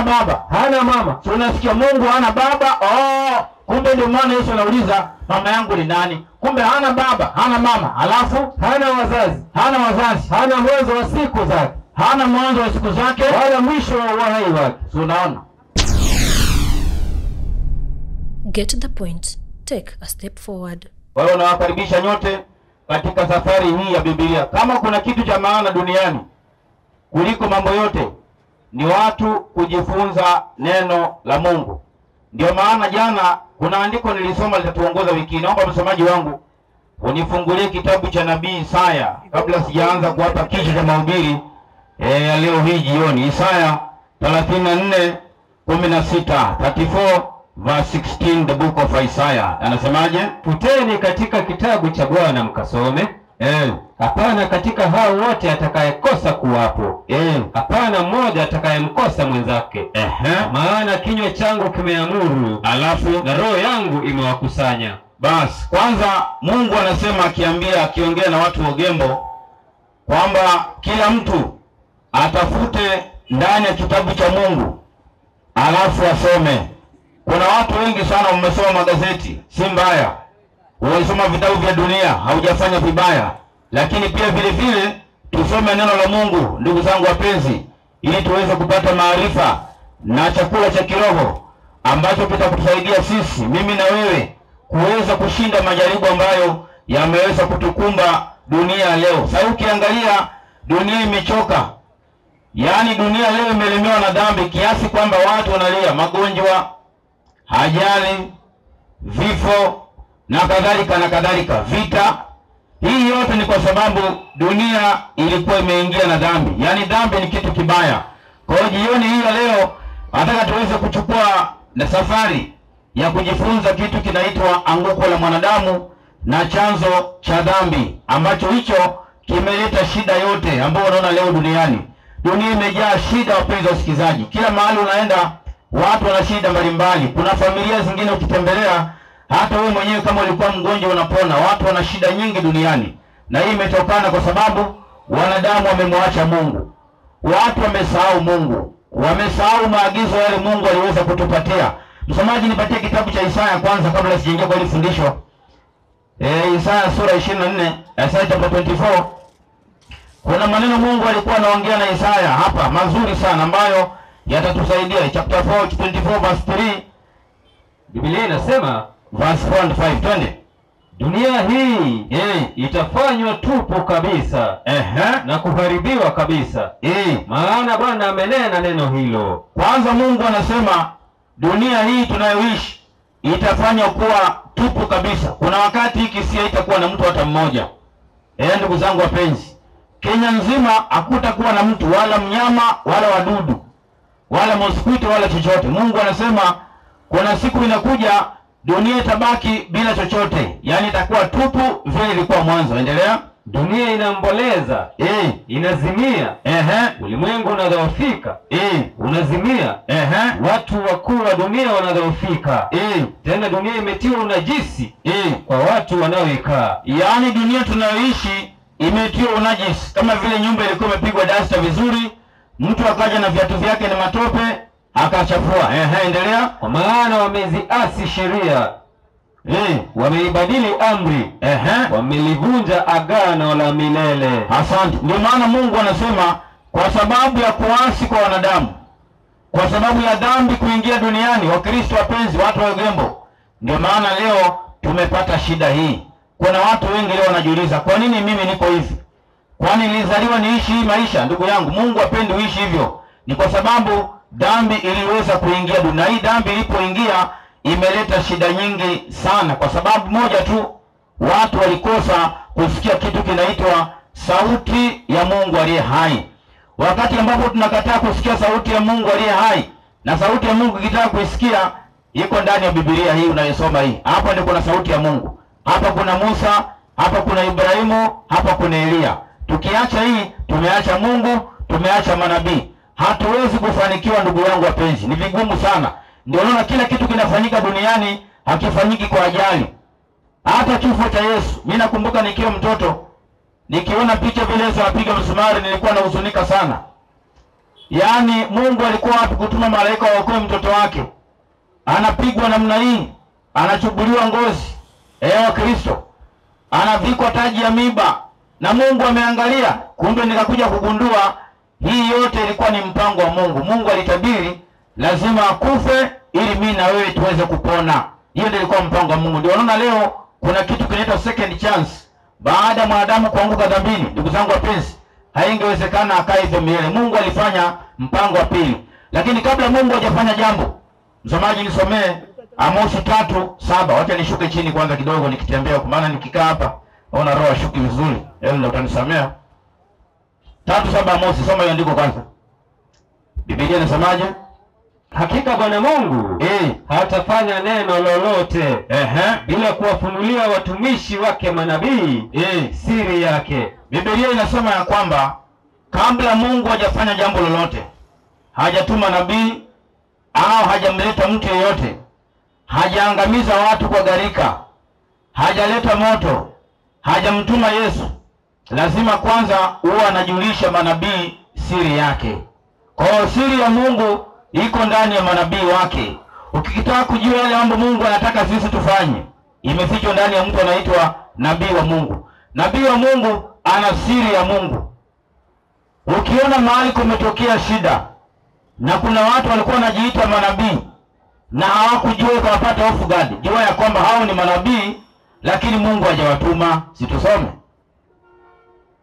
baba, hana mama. Tunasikia Mungu hana baba. Oh, kumbe ndio maana Yesu anauliza mama yangu ni nani? Kumbe hana baba, hana mama, alafu hana wazazi, hana wazazi, hana mwanzo wa siku zake, hana mwanzo wa siku zake, wala mwisho wa uhai wake. Tunaona. Get the point. Take a step forward. Kwa hiyo nawakaribisha nyote katika safari hii ya Biblia. Kama kuna kitu cha maana duniani kuliko mambo yote ni watu kujifunza neno la Mungu. Ndio maana jana kuna andiko nilisoma litatuongoza wiki. Naomba msomaji wangu unifungulie kitabu cha nabii Isaya kabla sijaanza kuwapa kichwa cha mahubiri ya leo hii jioni. Isaya 34:16, 34 verse 16, the book of Isaiah. Anasemaje? Futeni katika kitabu cha Bwana mkasome. Hapana katika hao wote atakayekosa kuwapo. Hapana mmoja atakayemkosa mwenzake. Maana kinywa changu kimeamuru, alafu na roho yangu imewakusanya. Bas, kwanza Mungu anasema akiambia, akiongea na watu wa Ugembo kwamba kila mtu atafute ndani ya kitabu cha Mungu alafu asome. Kuna watu wengi sana wamesoma magazeti, si mbaya. Umesoma vitabu vya dunia, haujafanya vibaya. Lakini pia vile vile tusome neno la Mungu, ndugu zangu wapenzi, ili tuweze kupata maarifa na chakula cha kiroho ambacho kitakutusaidia sisi, mimi na wewe, kuweza kushinda majaribu ambayo yameweza kutukumba dunia leo. Sasa ukiangalia dunia imechoka. Yaani dunia leo imelemewa na dhambi kiasi kwamba watu wanalia magonjwa, ajali, vifo na kadhalika na kadhalika, vita. Hii yote ni kwa sababu dunia ilikuwa imeingia na dhambi. Yaani dhambi ni kitu kibaya. Kwa hiyo jioni hii ya leo nataka tuweze kuchukua na safari ya kujifunza kitu kinaitwa anguko la mwanadamu na chanzo cha dhambi, ambacho hicho kimeleta shida yote ambayo unaona leo duniani. Dunia imejaa shida, wapenzi wasikilizaji. Kila mahali unaenda watu wana shida mbalimbali. Kuna familia zingine ukitembelea, hata wewe mwenyewe kama ulikuwa mgonjwa unapona. Watu wana shida nyingi duniani. Na hii imetokana kwa sababu wanadamu wamemwacha Mungu. Watu wamesahau Mungu. Wamesahau maagizo yale Mungu aliweza kutupatia. Msomaji, nipatie kitabu cha Isaya kwanza kabla sijaingia kwa hili fundisho. Isaya sura 24, Isaya chapter 24. Kuna maneno Mungu alikuwa anaongea na Isaya hapa mazuri sana ambayo yatatusaidia. Chapter 4, 24 verse 3. Biblia inasema verse 4 and 5. Twende. Dunia hii itafanywa tupu kabisa, na kuharibiwa kabisa. Maana Bwana amenena neno hilo. Kwanza Mungu anasema dunia hii tunayoishi itafanywa kuwa tupu kabisa. Kuna wakati hiki si haitakuwa na mtu hata mmoja. Ndugu zangu wapenzi, Kenya nzima hakutakuwa na mtu wala mnyama wala wadudu wala mosquito wala chochote. Mungu anasema kuna siku inakuja dunia itabaki bila chochote. Yaani itakuwa tupu vile ilikuwa mwanzo. Endelea. Dunia inamboleza, inazimia. Ulimwengu unadhoofika, unazimia. Watu wakuu wa dunia wanadhoofika. Tena dunia imetiwa unajisi kwa watu wanaoikaa. Yaani dunia tunayoishi imetiwa unajisi. Kama vile nyumba ilikuwa imepigwa dasta vizuri, mtu akaja na viatu vyake na matope akachafua. Endelea. Kwa maana wameziasi sheria, wameibadili amri, wamelivunja agano la milele. Asante. Ndio maana Mungu anasema kwa sababu ya kuasi kwa wanadamu, kwa sababu ya dhambi kuingia duniani, Wakristo wapenzi, watu wa Ugembo, ndio maana leo tumepata shida hii. Kuna watu wengi leo wanajiuliza, kwa nini mimi niko hivi? Kwani nilizaliwa niishi hii maisha? Ndugu yangu, Mungu hapendi uishi hivyo. Ni kwa sababu dhambi iliweza kuingia duniani. Hii dhambi ilipoingia imeleta shida nyingi sana, kwa sababu moja tu, watu walikosa kusikia kitu kinaitwa sauti ya Mungu aliye hai. Wakati ambapo tunakataa kusikia sauti ya Mungu aliye hai, na sauti ya Mungu ukitaka kuisikia iko ndani ya Biblia hii unayosoma hii. Hapa ndipo kuna sauti ya Mungu. Hapa kuna Musa, hapa kuna Ibrahimu, hapa kuna Elia. Tukiacha hii, tumeacha Mungu, tumeacha manabii. Hatuwezi kufanikiwa ndugu yangu wapenzi, ni vigumu sana. Ndio unaona kila kitu kinafanyika duniani hakifanyiki kwa ajali. Hata kifo cha Yesu, mimi nakumbuka nikiwa mtoto nikiona picha vile Yesu anapiga msumari nilikuwa nahuzunika sana. Yaani Mungu alikuwa wapi kutuma malaika waokoe mtoto wake? Anapigwa namna hii, anachubuliwa ngozi, wa Kristo, anavikwa taji ya miba, na Mungu ameangalia. Kumbe nikakuja kugundua hii yote ilikuwa ni mpango wa Mungu. Mungu alitabiri lazima akufe ili mimi na wewe tuweze kupona. Hiyo ndio ilikuwa mpango wa Mungu. Ndio unaona leo kuna kitu kinaitwa second chance. Baada ya mwanadamu kuanguka dhambini, ndugu zangu wapenzi, haingewezekana akae hivyo milele. Mungu alifanya mpango wa pili. Lakini kabla Mungu hajafanya jambo, msomaji nisomee Amosi 3:7. Wacha nishuke chini kwanza kidogo nikitembea, kwa maana nikikaa hapa naona roho ashuki vizuri. Hebu ndio utanisamea. 3:7 Amosi, soma hiyo andiko kwanza. Biblia inasemaje? Hakika Bwana Mungu hatafanya neno lolote bila kuwafunulia watumishi wake manabii siri yake. Biblia inasema ya kwamba kabla Mungu hajafanya jambo lolote, hajatuma nabii au hajamleta mtu yeyote, hajaangamiza watu kwa gharika, hajaleta moto, hajamtuma Yesu, lazima kwanza huwa anajulisha manabii siri yake. Kwa hiyo siri ya Mungu iko ndani ya manabii wake. Ukitaka kujua yale mambo Mungu anataka sisi tufanye, imefichwa ndani ya mtu anaitwa nabii wa Mungu. Nabii wa Mungu ana siri ya Mungu. Ukiona mahali kumetokea shida na kuna watu walikuwa wanajiita manabii na hawakujua wakapata hofu gani, jua ya kwamba hao ni manabii lakini Mungu hajawatuma. Situsome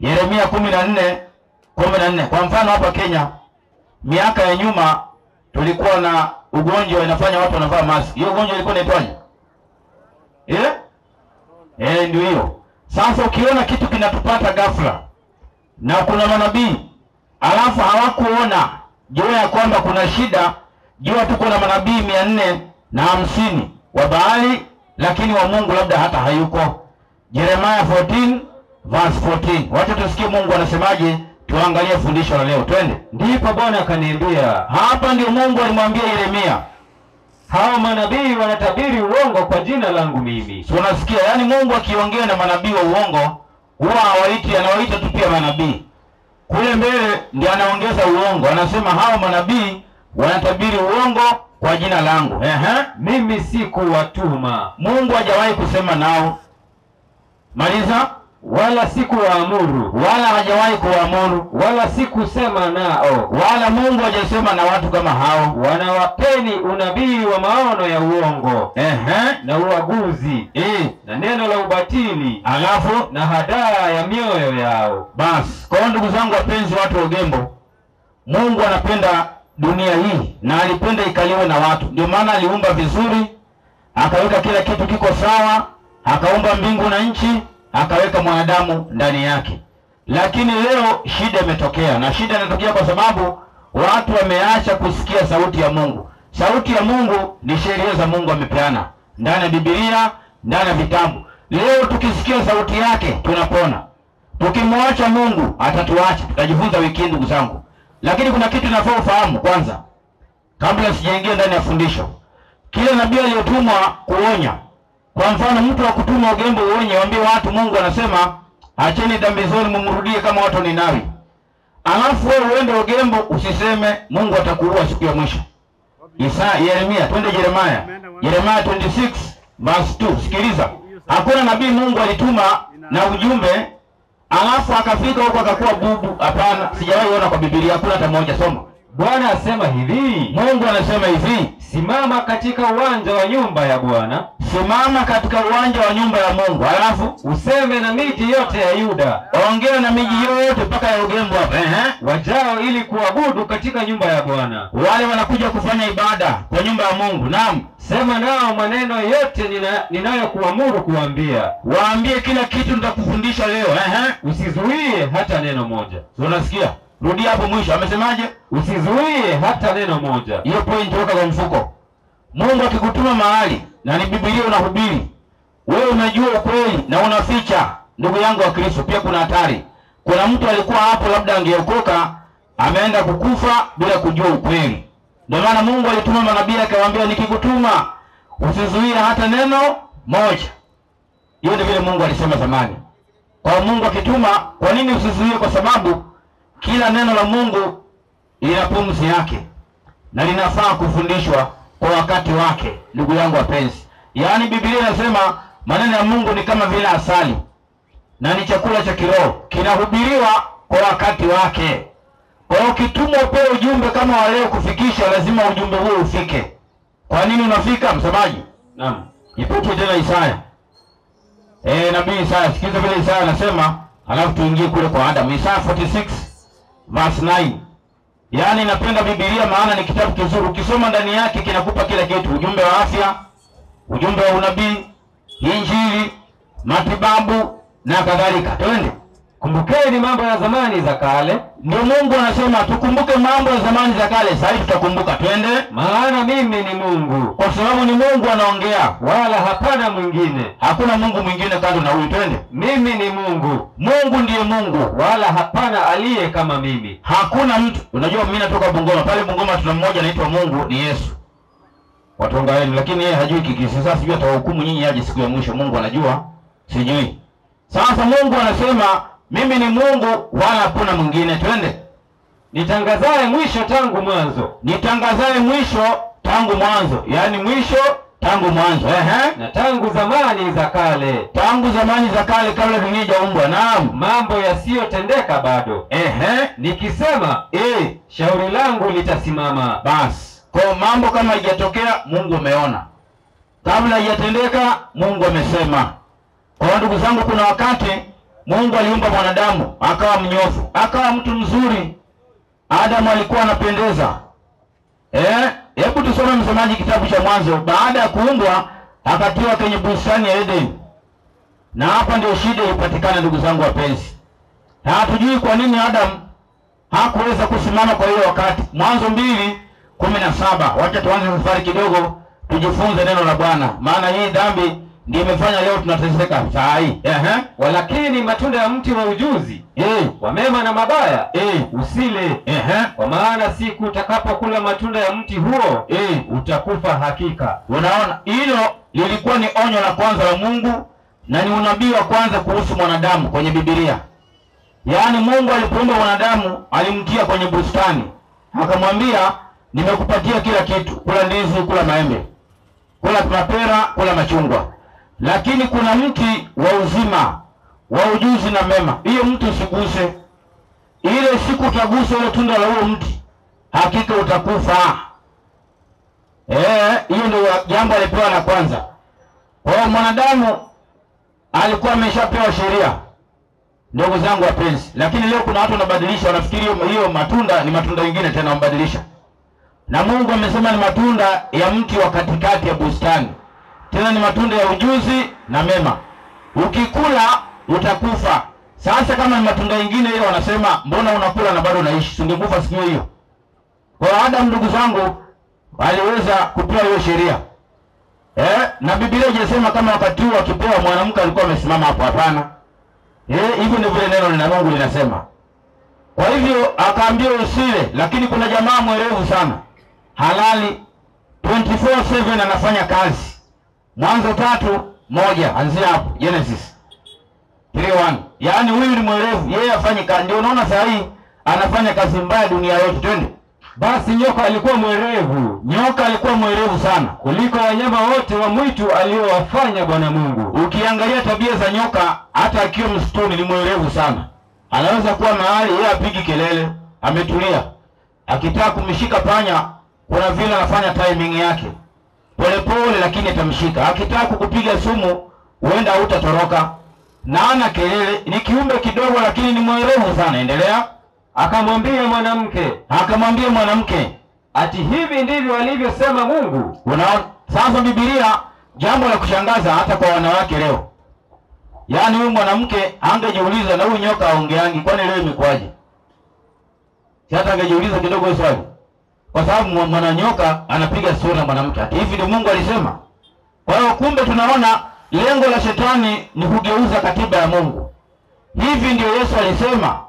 Yeremia 14:14. Kwa mfano hapa Kenya miaka ya nyuma tulikuwa na ugonjwa inafanya watu wanavaa mask. Hiyo ugonjwa ilikuwa inaitwaje? Ndio hiyo. Sasa ukiona kitu kinatupata ghafla na kuna manabii alafu hawakuona, jua ya kwamba kuna shida. Jua tuko na manabii 450 wa Baali, lakini wa Mungu labda hata hayuko. Jeremiah 14:14. Wacha tusikie Mungu anasemaje, tuangalie fundisho la leo. Twende. Ndipo Bwana akaniambia, hapa ndio Mungu alimwambia Yeremia, hao manabii wanatabiri uongo kwa jina langu mimi. So unasikia, yani Mungu akiongea na manabii wa uongo huwa hawaiti, anawaita tu pia manabii. Kule mbele ndio anaongeza uongo, anasema hao manabii wanatabiri uongo kwa jina langu. Mimi sikuwatuma. Mungu hajawahi kusema nao. Maliza. Wala sikuwaamuru, wala hajawahi kuamuru, wala sikusema nao, wala Mungu hajasema na watu kama hao. Wanawapeni unabii wa maono ya uongo, na uaguzi, na neno la ubatili, alafu na hadaa ya mioyo yao. Bas, kwa ndugu zangu wapenzi, watu wa Ugembo, Mungu anapenda dunia hii na alipenda ikaliwe na watu. Ndio maana aliumba vizuri, akaweka kila kitu kiko sawa, akaumba mbingu na nchi, akaweka mwanadamu ndani yake. Lakini leo shida imetokea, na shida inatokea kwa sababu watu wameacha kusikia sauti ya Mungu. Sauti ya Mungu ni sheria za Mungu amepeana ndani ya Biblia, ndani ya vitabu. Leo tukisikia sauti yake tunapona. Tukimwacha Mungu atatuacha. Tutajifunza wiki ndugu zangu. Lakini kuna kitu nafaa ufahamu kwanza kabla sijaingia ndani ya fundisho. Kila nabii aliyotumwa kuonya, kwa mfano mtu akutuma Ugembo uonye, waambie watu Mungu anasema acheni dhambi zenu mumrudie kama watu ni Ninawi. Alafu wewe uende Ugembo usiseme, Mungu atakuua siku ya mwisho. Isaya, Yeremia, twende Yeremia. Yeremia 26:2. Sikiliza. Hakuna nabii Mungu alituma na ujumbe alafu akafika huko akakuwa bubu. Hapana, sijawahi ona kwa Biblia, hakuna hata moja. Soma. Bwana asema hivi. Mungu anasema hivi, simama katika uwanja wa nyumba ya Bwana. Simama katika uwanja wa nyumba ya Mungu. Alafu useme na miji yote ya Yuda. Ongea na miji yote mpaka ya Ugembo hapa. Wajao ili kuabudu katika nyumba ya Bwana. Wale wanakuja kufanya ibada kwa nyumba ya Mungu. Naam. Sema nao maneno yote ninayokuamuru kuambia. Waambie kila kitu nitakufundisha leo. Usizuie hata neno moja. Unasikia? Rudia hapo mwisho. Amesemaje? Usizuie hata neno moja. Hiyo point weka kwa mfuko. Mungu akikutuma mahali na ni Biblia unahubiri, wewe unajua ukweli na unaficha, ndugu yangu wa Kristo, pia kuna hatari. Kuna mtu alikuwa hapo labda angeokoka, ameenda kukufa bila kujua ukweli. Ndio maana Mungu alituma manabii akawaambia, nikikutuma usizuie hata neno moja. Hiyo ndio vile Mungu alisema zamani. Kwa Mungu akituma, kwa nini usizuie? Kwa sababu kila neno la Mungu ina pumzi yake na linafaa kufundishwa kwa wakati wake. Ndugu yangu wapenzi, yaani Biblia inasema maneno ya Mungu ni kama vile asali na ni chakula cha kiroho, kinahubiriwa kwa wakati wake. Kwa hiyo ukitumwa upewe ujumbe kama wa leo kufikisha, lazima ujumbe huo ufike. Kwa nini unafika, msemaji? Naam. Ipatie tena Isaya. Nabii Isaya, sikiza vile Isaya anasema, alafu tuingie kule kwa Adam. Isaya 46 verse 9. Yaani napenda Biblia maana ni kitabu kizuri. Ukisoma ndani yake kinakupa kila kitu, ujumbe wa afya, ujumbe wa unabii, injili, matibabu na kadhalika. Twende. Kumbukeni mambo ya zamani za kale. Ndio Mungu anasema tukumbuke mambo ya zamani za kale. Sasa tutakumbuka. Twende. Maana mimi ni Mungu, kwa sababu ni Mungu anaongea, wala hapana mwingine. Hakuna Mungu mwingine kando na huyu. Twende. Mimi ni Mungu. Mungu ndiye Mungu, wala hapana aliye kama mimi. Hakuna mtu. Unajua mimi natoka Bungoma. Pale Bungoma tuna mmoja anaitwa Mungu ni Yesu. Watu wangaeni, lakini yeye hajui kikisi. Sasa sijui atawahukumu nyinyi aje siku ya mwisho. Mungu anajua, sijui. Sasa Mungu anasema mimi ni Mungu wala hakuna mwingine. Twende. Nitangazaye mwisho tangu mwanzo. Nitangazaye mwisho tangu mwanzo. Yaani mwisho tangu mwanzo. Na tangu zamani za kale. Tangu zamani za kale kabla dunia haijaumbwa. Naam. Mambo yasiyotendeka bado. Nikisema shauri langu litasimama. Bas. Kwa mambo kama haijatokea Mungu ameona. Kabla haijatendeka Mungu amesema. Kwa ndugu zangu, kuna wakati Mungu aliumba mwanadamu akawa mnyofu, akawa mtu mzuri. Adamu alikuwa anapendeza. Hebu tusome msomaji kitabu cha Mwanzo. Baada ya kuumbwa akatiwa kwenye bustani ya Eden. Na hapa ndio shida ilipatikana, ndugu zangu wapenzi. Na hatujui kwa nini Adam hakuweza kusimama kwa hiyo wakati. Mwanzo 2:17. Wacha tuanze safari kidogo tujifunze neno la Bwana, maana hii dhambi ndiyo imefanya leo tunateseka saa hii. Walakini matunda ya mti wa ujuzi wa mema na mabaya usile, kwa maana siku utakapokula matunda ya mti huo utakufa hakika. Unaona, hilo lilikuwa ni onyo la kwanza la Mungu na ni unabii wa kwanza kuhusu mwanadamu kwenye Biblia. Yaani Mungu alipoumba mwanadamu alimtia kwenye bustani, akamwambia nimekupatia kila kitu, kula ndizi, kula maembe, kula mapera, kula machungwa, lakini kuna mti wa uzima wa ujuzi na mema, hiyo mti usiguse. Ile siku utagusa ile tunda la huo mti hakika utakufa. Hiyo ndio jambo alipewa la kwanza. Kwa hiyo mwanadamu alikuwa ameshapewa sheria, ndugu zangu wapenzi. Lakini leo kuna watu wanabadilisha, wanafikiri hiyo matunda ni matunda mengine tena, wanabadilisha. Na Mungu amesema ni matunda ya mti wa katikati ya bustani, tena ni matunda ya ujuzi na mema, ukikula utakufa. Sasa kama ni matunda mengine hiyo, wanasema mbona unakula na bado unaishi? Ungekufa siku hiyo. Kwa Adam, ndugu zangu, aliweza kupewa hiyo sheria. Na Biblia inasema kama wakati huo akipewa mwanamke alikuwa amesimama hapo? Hapana. Hivyo ndivyo vile neno la Mungu linasema. Kwa hivyo akaambiwa usile, lakini kuna jamaa mwerevu sana, halali 24/7 anafanya kazi. Mwanzo 3:1, anzia hapo Genesis 3:1. Yaani huyu ni mwerevu, yeye afanye kazi. Ndio unaona saa hii anafanya kazi mbaya dunia yote. Twende. Basi nyoka alikuwa mwerevu. Nyoka alikuwa mwerevu sana kuliko wanyama wote wa mwitu aliowafanya Bwana Mungu. Ukiangalia tabia za nyoka, hata akiwa msituni ni mwerevu sana. Anaweza kuwa mahali yeye apigi kelele, ametulia. Akitaka kumshika panya, kuna vile anafanya timing yake polepole, lakini atamshika. Akitaka kukupiga sumu, huenda hutatoroka. Na ana kelele, ni kiumbe kidogo lakini ni mwerevu sana. Endelea. Akamwambia mwanamke, akamwambia mwanamke, ati hivi ndivyo alivyosema Mungu. Unaona sasa Biblia, jambo la kushangaza hata kwa wanawake leo. Yaani huyu mwanamke angejiuliza, na huyu nyoka aongeangi, kwani leo imekuaje? Si hata angejiuliza kidogo hiyo swali. Kwa sababu mwananyoka anapiga sura na mwanamke. Ati hivi ndio Mungu alisema. Kwa hiyo kumbe tunaona lengo la shetani ni kugeuza katiba ya Mungu. Hivi ndio Yesu alisema.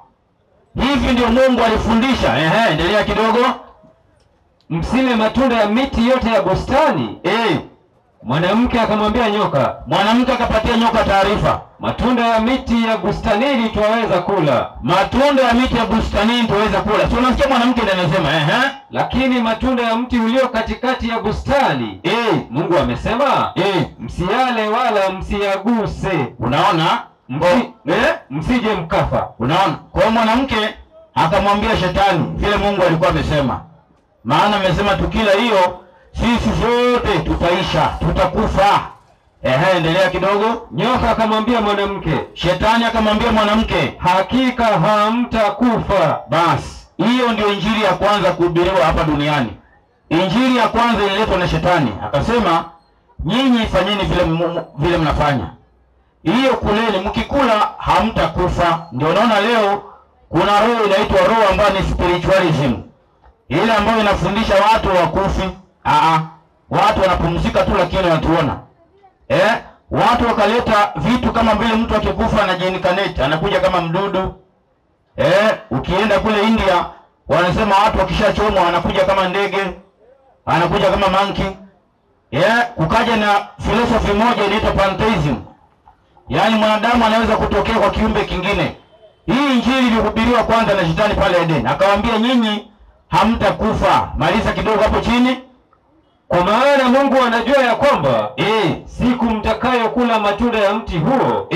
Hivi ndio Mungu alifundisha. Endelea kidogo. Msile matunda ya miti yote ya bustani. Mwanamke akamwambia nyoka. Mwanamke akapatia nyoka taarifa. Matunda ya miti ya bustanini twaweza kula. Matunda ya miti ya bustanini twaweza kula. Si unasikia mwanamke ndiye anasema ehe. Lakini matunda ya mti ulio katikati ya bustani, Mungu amesema, msiale wala msiyaguse. Unaona? Msije mkafa. Unaona? Kwa hiyo mwanamke akamwambia shetani vile Mungu alikuwa amesema. Maana amesema tukila hiyo sisi sote tutaisha, tutakufa. Ehe, endelea kidogo. Nyoka akamwambia mwanamke, shetani akamwambia mwanamke, hakika hamtakufa. Basi, hiyo ndio injili ya kwanza kuhubiriwa hapa duniani. Injili ya kwanza ililetwa na shetani. Akasema, nyinyi fanyeni vile mnafanya. Hiyo kuleni, mkikula hamtakufa. Ndio unaona leo kuna roho inaitwa roho ambayo ni spiritualism. Ile ambayo inafundisha watu wakufi. Watu wanapumzika tu lakini wanatuona. Watu wakaleta vitu kama vile mtu akikufa anajiincarnate, anakuja kama mdudu. Ukienda kule India wanasema watu wakishachomwa wanakuja kama ndege, anakuja kama monkey. Kukaja na philosophy moja inaitwa pantheism. Yaani mwanadamu anaweza kutokea kwa kiumbe kingine. Hii injili ilihubiriwa kwanza na shetani pale Eden. Akawaambia nyinyi hamtakufa. Maliza kidogo hapo chini. Kwa maana Mungu anajua ya kwamba siku mtakayokula matunda ya mti huo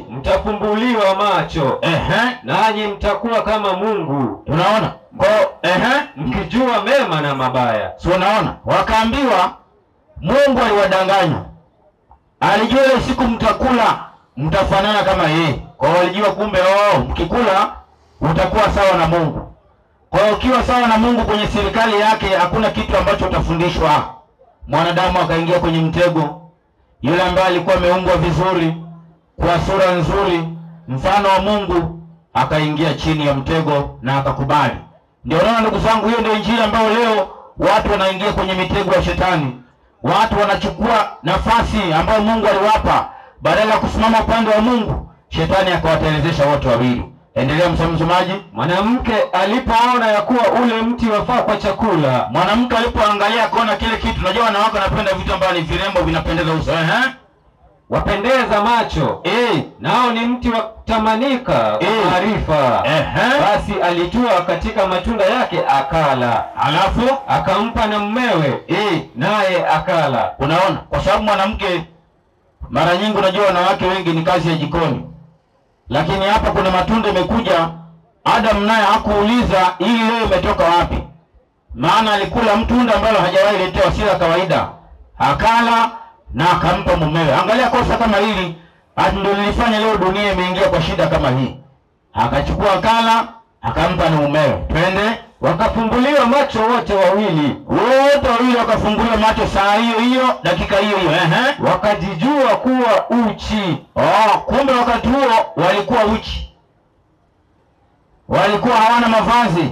mtafumbuliwa macho, nanyi mtakuwa kama Mungu. Unaona? Kwa mkijua mema na mabaya. Si unaona? Wakaambiwa Mungu aliwadanganya. Alijua ile siku mtakula mtafanana kama yeye. Kwa hiyo walijua kumbe mkikula utakuwa sawa na Mungu. Kwa hiyo ukiwa sawa na Mungu kwenye serikali yake hakuna kitu ambacho utafundishwa. Mwanadamu akaingia kwenye mtego. Yule ambaye alikuwa ameumbwa vizuri, kwa sura nzuri, mfano wa Mungu, akaingia chini ya mtego na akakubali. Ndio naona ndugu zangu, hiyo ndio injili ambayo leo watu wanaingia kwenye mitego ya shetani. Watu wanachukua nafasi ambayo Mungu aliwapa, badala ya kusimama upande wa Mungu, shetani akawatelezesha wote wawili. Endelea msomaji. Mwanamke alipoona ya kuwa ule mti wafaa kwa chakula, mwanamke alipoangalia akaona kile kitu. Unajua wanawake wanapenda vitu ambavyo ni virembo, vinapendeza uso. Wapendeza macho. Nao ni mti wa kutamanika kwa maarifa. Basi alitua katika matunda yake akala. Alafu akampa na mumewe, naye akala. Unaona? Kwa sababu mwanamke mara nyingi, unajua wanawake wengi ni kazi ya jikoni. Lakini hapa kuna matunda imekuja. Adam naye hakuuliza hii leo imetoka wapi. Maana alikula mtunda ambalo hajawahi letewa, si la kawaida. Akala na akampa mumewe. Angalia kosa kama hili ndio lilifanya leo dunia imeingia kwa shida kama hii. Akachukua akala, akampa na mumewe. Twende. Wakafumbuliwa macho wote wawili. Wote wawili wakafumbuliwa macho saa hiyo hiyo, dakika hiyo hiyo. Wakajijua kuwa uchi. Kumbe wakati huo walikuwa uchi. Walikuwa hawana mavazi.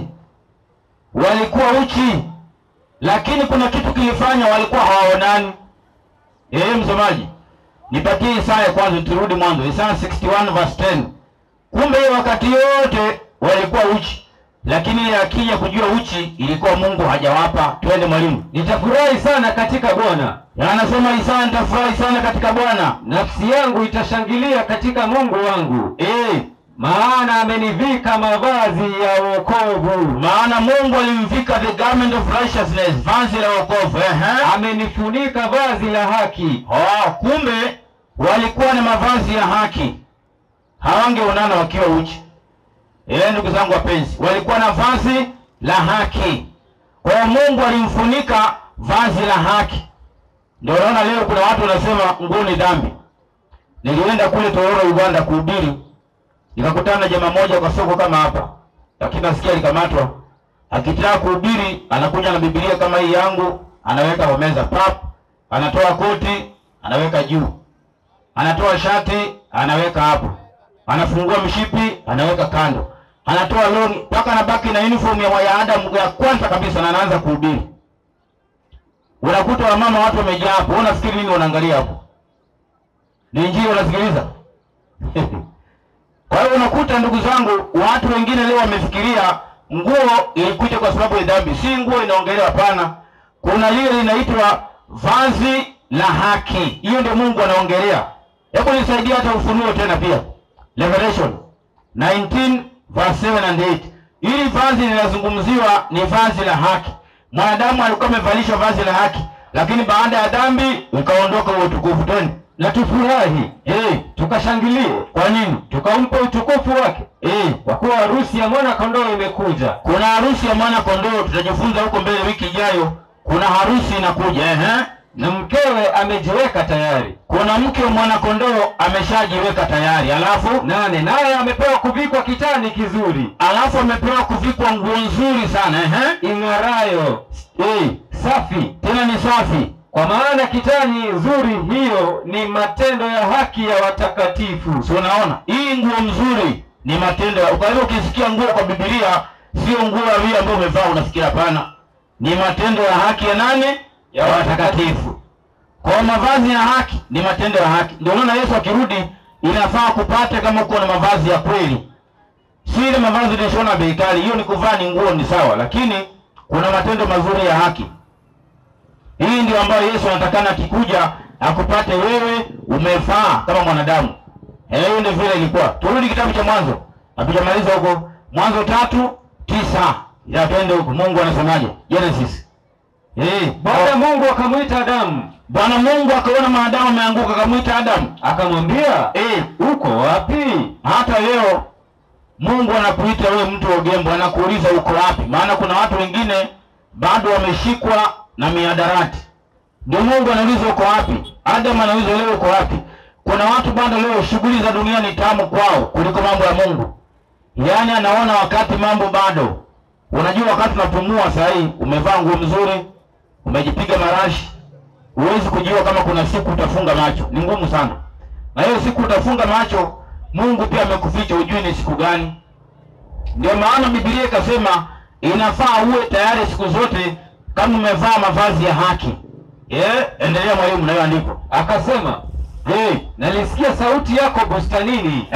Walikuwa uchi. Lakini kuna kitu kilifanya walikuwa hawaonani. Msomaji, nipatie Isaya kwanza, turudi mwanzo. Isaya 61 verse 10. Kumbe wakati yote walikuwa uchi. Lakini ile akija kujua uchi ilikuwa Mungu hajawapa. Twende mwalimu. Nitafurahi sana katika Bwana. Anasema Isaya, nitafurahi sana katika Bwana. Nafsi yangu itashangilia katika Mungu wangu. Maana amenivika mavazi ya wokovu. Maana Mungu alimvika the garment of righteousness, vazi la wokovu. Amenifunika vazi la haki. Kumbe walikuwa na mavazi ya haki. Hawangeonana wakiwa uchi. Ndugu zangu wapenzi, walikuwa na vazi la haki. Kwa hiyo Mungu alimfunika vazi la haki. Ndio unaona leo kuna watu wanasema nguo ni dhambi. Nilienda kule Tororo Uganda kuhubiri, nikakutana na jamaa moja kwa soko kama hapa. Lakini nasikia alikamatwa. Akitaka kuhubiri anakuja na Biblia kama hii yangu, anaweka kwa meza pap, anatoa koti, anaweka juu. Anatoa shati, anaweka hapo. Anafungua mshipi, anaweka kando. Anatoa longi, mpaka anabaki na uniform ya Adam ya kwanza kabisa na anaanza kuhubiri. Unakuta wamama watu wamejaa hapo. Unafikiri nini wanaangalia hapo? Ni injili unasikiliza? Kwa hiyo unakuta ndugu zangu, watu wengine leo wamefikiria nguo ilikuja kwa sababu ya dhambi. Si nguo inaongelewa, hapana. Kuna lile linaitwa vazi la haki. Hiyo ndio Mungu anaongelea. Hebu nisaidie hata Ufunuo tena pia. Revelation 19 verse 7 and 8. Hili vazi linazungumziwa ni vazi la haki. Mwanadamu alikuwa amevalishwa vazi la haki, lakini baada ya dhambi ukaondoka utukufu. Tena na tufurahi, tukashangilie. Kwa nini? Tukampa utukufu wake. Kwa kuwa harusi ya mwana kondoo imekuja. Kuna harusi ya mwana kondoo, tutajifunza huko mbele wiki ijayo. Kuna harusi inakuja, Na mkewe amejiweka tayari. Kuna mke mwana kondoo ameshajiweka tayari. Alafu 8, naye amepewa kuvikwa kitani kizuri. Alafu amepewa kuvikwa nguo nzuri sana, ing'arayo, safi, tena ni safi. Kwa maana kitani nzuri hiyo ni matendo ya haki ya watakatifu. So unaona, hii nguo nzuri ni matendo. Kwa hiyo ukisikia nguo kwa Biblia, sio nguo ya ambayo umevaa unafikiria, hapana. Ni matendo ya haki ya nani? Ya watakatifu. Kwa mavazi ya haki ni matendo ya haki. Ndio unaona Yesu akirudi inafaa kupate kama uko na mavazi ya kweli. Si ile mavazi tunashona bei kali, hiyo ni kuvaa ni nguo ni sawa, lakini kuna matendo mazuri ya haki. Hii ndio ambayo Yesu anatakana akikuja akupate wewe umevaa kama mwanadamu. Hiyo ndio vile ilikuwa. Turudi kitabu cha Mwanzo. Hatujamaliza huko. Mwanzo 3:9. Ya twende huko. Mungu anasemaje? Genesis. Bwana Mungu akamuita Adamu. Bwana Mungu akaona mwanadamu ameanguka, akamuita Adamu. Akamwambia, uko wapi? Hata leo Mungu anakuita wewe mtu wa Ugembo, anakuuliza uko wapi? Maana kuna watu wengine bado wameshikwa na mihadarati. Ndio Mungu anauliza uko wapi? Adam anauliza leo uko wapi? Kuna watu bado leo shughuli za dunia ni tamu kwao kuliko mambo ya Mungu. Yaani anaona wakati mambo bado. Unajua wakati unapumua sasa hii, umevaa nguo mzuri, umejipiga marashi, huwezi kujua kama kuna siku utafunga macho. Ni ngumu sana. Na hiyo siku utafunga macho, Mungu pia amekuficha, hujui ni siku gani. Ndio maana Biblia ikasema inafaa uwe tayari siku zote kama umevaa mavazi ya haki. Endelea mwalimu na hiyo andiko. Akasema, nalisikia sauti yako bustanini,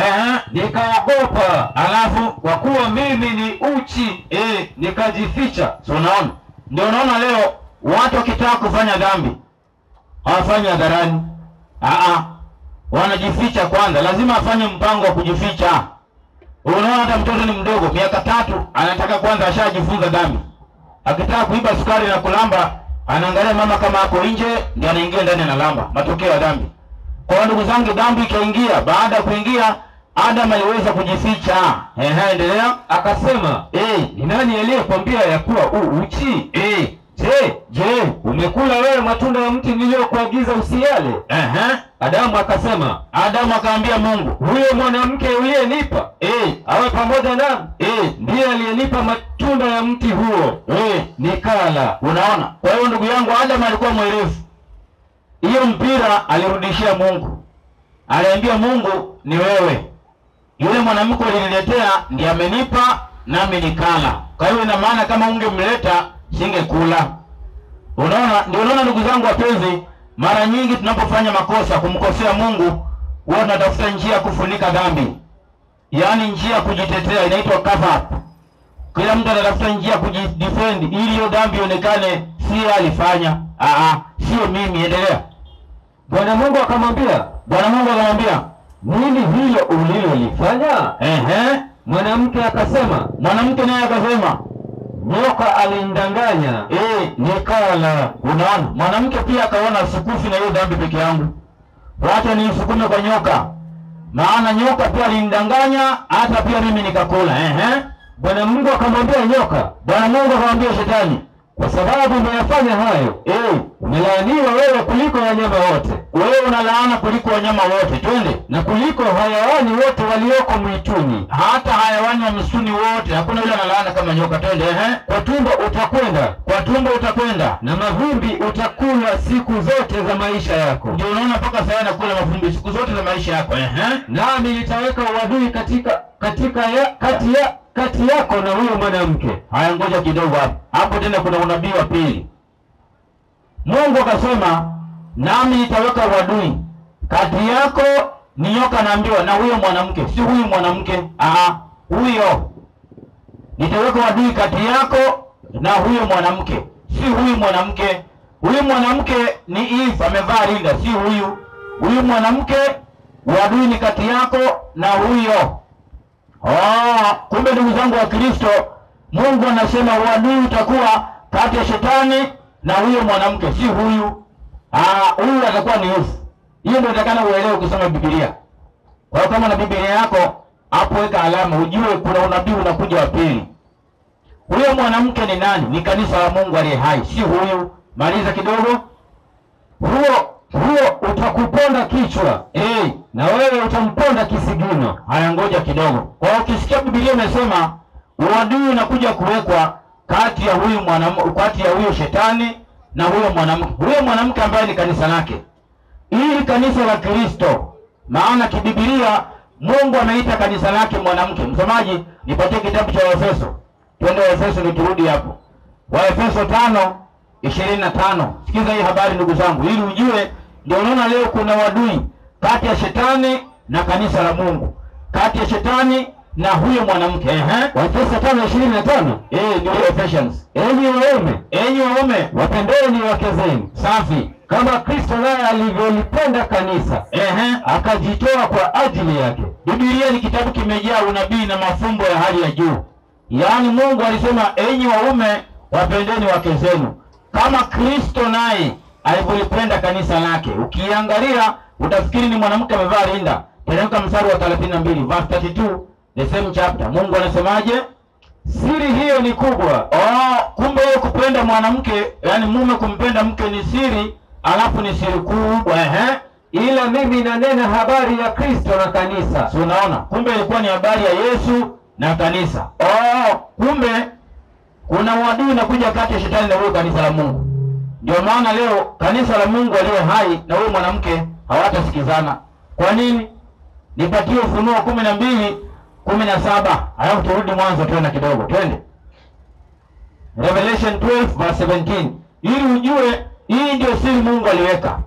nikaogopa. Alafu kwa kuwa mimi ni uchi, nikajificha. So unaona? Ndio unaona leo watu wakitaka kufanya dhambi hawafanyi hadharani. Wanajificha kwanza. Lazima afanye mpango wa kujificha. Unaona hata mtoto ni mdogo, miaka 3, anataka kwanza ashajifunza dhambi. Akitaka kuiba sukari na kulamba, anaangalia mama kama ako nje, ndio anaingia ndani analamba. Matokeo ya dhambi. Kwa ndugu zangu, dhambi ikaingia. Baada ya kuingia, Adam aliweza kujificha. Endelea. Akasema, ni nani aliyekwambia ya kuwa u uchi? Je, umekula wewe matunda ya mti niliyokuagiza usiale? Adamu akasema, Adamu akaambia Mungu, huyo mwanamke uliyenipa awe pamoja nami, ndiye aliyenipa matunda ya mti huo, nikala. Unaona? Kwa hiyo ndugu yangu, Adamu alikuwa mwerevu. Hiyo mpira alirudishia Mungu. Aliambia Mungu, ni wewe. Yule mwanamke uliniletea ndiye amenipa nami nikala. Kwa hiyo ina maana kama ungemleta singekula. Unaona? Ndio unaona ndugu zangu wapenzi, mara nyingi tunapofanya makosa kumkosea Mungu, huwa tunatafuta njia ya kufunika dhambi. Yaani njia ya kujitetea, inaitwa cover up. Kila mtu anatafuta njia ya kujidefend ili hiyo dhambi ionekane si alifanya. Sio mimi. Endelea. Bwana Mungu akamwambia, Bwana Mungu akamwambia, nini hilo ulilolifanya? Mwanamke akasema, mwanamke naye akasema, nyoka alinidanganya, nikala. Unaona? Mwanamke pia akaona sikufi na hiyo dhambi peke yangu, wacha niisukume kwa nyoka, maana nyoka pia alinidanganya, hata pia mimi nikakula. Bwana Mungu akamwambia nyoka, Bwana Mungu akamwambia shetani, kwa sababu umeyafanya hayo, umelaaniwa wewe kuliko wanyama wote. Wewe unalaana kuliko wanyama wote. Twende. Na kuliko hayawani wote walioko mwituni. Hata hayawani wa msituni wote, hakuna yule analaana kama nyoka. Twende. Kwa tumbo utakwenda, kwa tumbo utakwenda, na mavumbi utakula siku zote za maisha yako. Ndio unaona mpaka sasa anakula mavumbi siku zote za maisha yako. Nami nitaweka uadui kati yako na huyo mwanamke. Haya, ngoja kidogo hapo. Hapo tena kuna unabii wa pili. Mungu akasema, nami nitaweka uadui kati yako, ni nyoka naambiwa, na huyo mwanamke. Si huyu mwanamke, huyo. Nitaweka uadui kati yako na huyo mwanamke, si huyu mwanamke. Huyu mwanamke ni Eve amevaa rinda, si huyu. Huyu mwanamke uadui ni kati yako na huyo. Kumbe ndugu zangu wa Kristo, Mungu anasema uadui utakuwa kati ya shetani na huyo mwanamke, si huyu. Huyu atakuwa ni Eve. Hiyo ndio utakana uelewe ukisoma Biblia. Kwa hiyo kama na Biblia yako hapo weka alama ujue kuna unabii unakuja wa pili. Huyo mwanamke ni nani? Ni kanisa la Mungu aliye hai, si huyu. Maliza kidogo. Huo utakuponda kichwa. Na wewe utamponda kisigino. Haya, ngoja kidogo. Kwa hiyo ukisikia Biblia imesema uadui unakuja kuwekwa kati ya huyu mwanamke, kati ya huyo shetani na huyo mwanamke. Huyo mwanamke ambaye ni kanisa lake. Ili kanisa la Kristo. Maana kibibilia Mungu ameita kanisa lake mwanamke. Msomaji, nipatie kitabu cha Waefeso. Twende Waefeso ndio turudi hapo. Waefeso 5:25. Sikiza hii habari ndugu zangu ili ujue. Ndio unaona leo kuna wadui kati ya shetani na kanisa la Mungu, kati ya shetani na huyo mwanamke. Waefeso 5:25. Ndio Ephesians. Enyi waume, wapendeni wake zenu. Safi. Kama Kristo naye alivyolipenda kanisa, akajitoa kwa ajili yake. Biblia ni kitabu kimejaa unabii na mafumbo ya hali ya juu. Yaani Mungu alisema enyi waume wapendeni wake zenu kama Kristo naye alivyolipenda kanisa lake. Ukiangalia utafikiri ni mwanamke amevaa rinda. Teremka mstari wa 32, verse 32, the same chapter. Mungu anasemaje? Siri hiyo ni kubwa. Kumbe yeye kupenda mwanamke, yani mume kumpenda mke ni siri, alafu ni siri kubwa. Ila mimi nanena habari ya Kristo na kanisa. Si unaona? Kumbe ilikuwa ni habari ya Yesu na kanisa. Kumbe kuna uadui unakuja kati ya shetani na huyo kanisa la Mungu. Ndio maana leo kanisa la Mungu aliye hai na huyo mwanamke hawatasikizana. Kwa nini? Nipatie Ufunuo 12:17. Alafu turudi mwanzo tena kidogo. Twende. Revelation 12 verse 17. Ili ujue hii ndio siri Mungu aliweka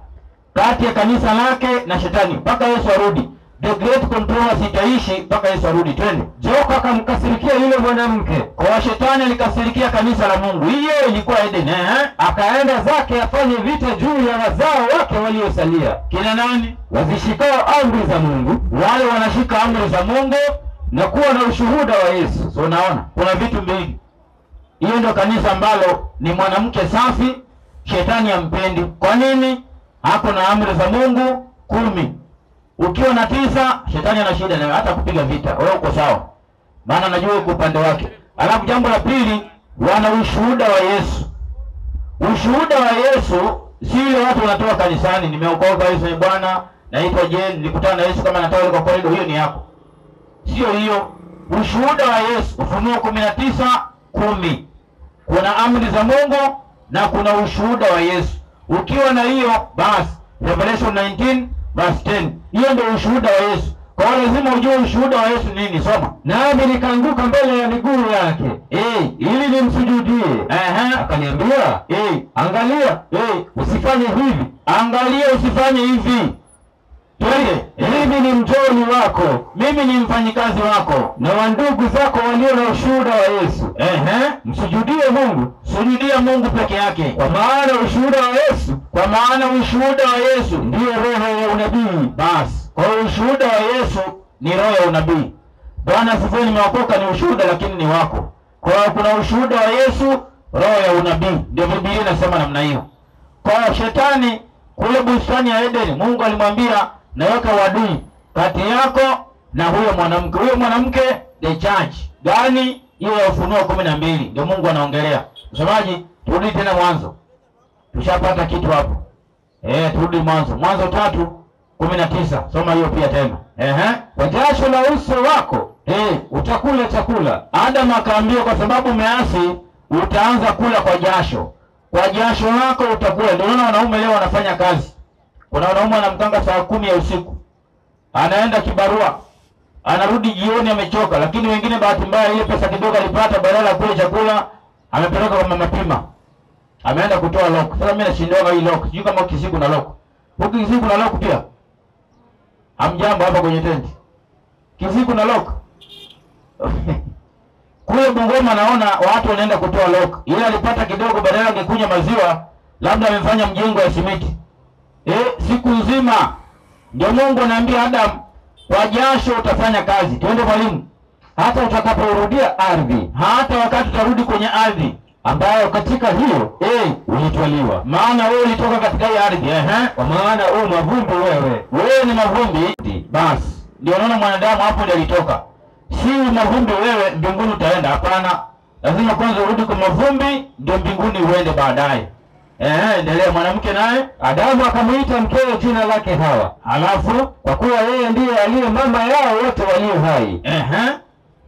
kati ya kanisa lake na shetani mpaka Yesu arudi. The great controversy itaishi mpaka Yesu arudi. Twende. Joka akamkasirikia yule mwanamke. Kwa shetani alikasirikia kanisa la Mungu. Hiyo ilikuwa Eden. Akaenda zake afanye vita juu ya wazao wake waliosalia. Kina nani? Wazishikao amri za Mungu. Wale wanashika amri za Mungu na kuwa na ushuhuda wa Yesu. So unaona kuna vitu mbili. Hiyo ndio kanisa ambalo ni mwanamke safi, shetani hampendi. Kwa nini? Hako na amri za Mungu 10. Ukiwa na 9, shetani ana shida na hata kupiga vita. Wewe uko sawa. Maana anajua uko upande wake. Alafu jambo la pili, wana ushuhuda wa Yesu. Ushuhuda wa Yesu si ile watu wanatoa kanisani, nimeokoka, Yesu ni Bwana, naitwa Jane, nilikutana na Yesu kama natoa kwa korido, hiyo ni yako. Sio hiyo. Ushuhuda wa Yesu, Ufunuo 19:10. Kuna amri za Mungu na kuna ushuhuda wa Yesu. Ukiwa na hiyo basi, Revelation 19 verse 10. Hiyo ndio ushuhuda wa Yesu. Kwa hiyo lazima ujue ushuhuda wa Yesu nini. Soma. Nami nikaanguka mbele ya miguu yake, ili nimsujudie. Akaniambia, angalia, usifanye hivi. Angalia usifanye hivi. Twende. Mimi ni mjoli wako, mimi ni mfanyikazi wako na wa ndugu zako walio na ushuhuda wa Yesu. Msujudie Mungu. Sujudia Mungu peke yake. Kwa maana ushuhuda wa Yesu, kwa maana ushuhuda wa Yesu ndiyo roho ya unabii. Basi, kwa ushuhuda wa Yesu ni roho ya unabii. Bwana asifiwe, nimeokoka ni ushuhuda lakini ni wako. Kwa hiyo kuna ushuhuda wa Yesu, roho ya unabii. Ndio Biblia inasema namna hiyo. Kwa shetani kule bustani ya Eden, Mungu alimwambia naweka uadui kati yako na huyo mwanamke. Huyo mwanamke the church. Gani? Hiyo ya Ufunuo 12 ndio Mungu anaongelea. Msomaji, turudi tena mwanzo. Tushapata kitu hapo. Turudi mwanzo. Mwanzo 3:19. Soma hiyo pia tena. Kwa jasho la uso wako utakula chakula. Adam akaambiwa kwa sababu umeasi utaanza kula kwa jasho. Kwa jasho lako utakula. Ndio unaona wanaume leo wanafanya kazi. Kuna wanaume wanamkanga saa 10 ya usiku. Anaenda kibarua. Anarudi jioni amechoka, lakini wengine bahati mbaya ile pesa kidogo alipata badala ya kula chakula amepeleka kwa mama pima. Ameenda kutoa lock. Sasa mimi nashindwa hii lock. Sijui kama Kisii kuna lock. Huko Kisii kuna lock pia? Hamjambo hapa kwenye tenti. Kisii kuna lock? Kule Bungoma naona watu wanaenda kutoa lock. Ile alipata kidogo badala angekunywa maziwa Labda amefanya mjengo wa simiti. Siku nzima. Ndio Mungu anaambia Adam, kwa jasho utafanya kazi. Tuende mwalimu. Hata utakaporudia ardhi, hata wakati utarudi kwenye ardhi ambayo katika hiyo ulitwaliwa. Maana wewe ulitoka katika hii ardhi. Kwa maana wewe mavumbi wewe. Wewe ni mavumbi. Basi ndio unaona mwanadamu hapo ndio alitoka. Si mavumbi wewe mbinguni utaenda, hapana. Lazima kwanza urudi kwa mavumbi ndio mbinguni uende baadaye. Endelea. Mwanamke naye Adamu akamuita mkewe jina lake Hawa. Alafu kwa kuwa yeye ndiye aliye mama yao wote walio hai.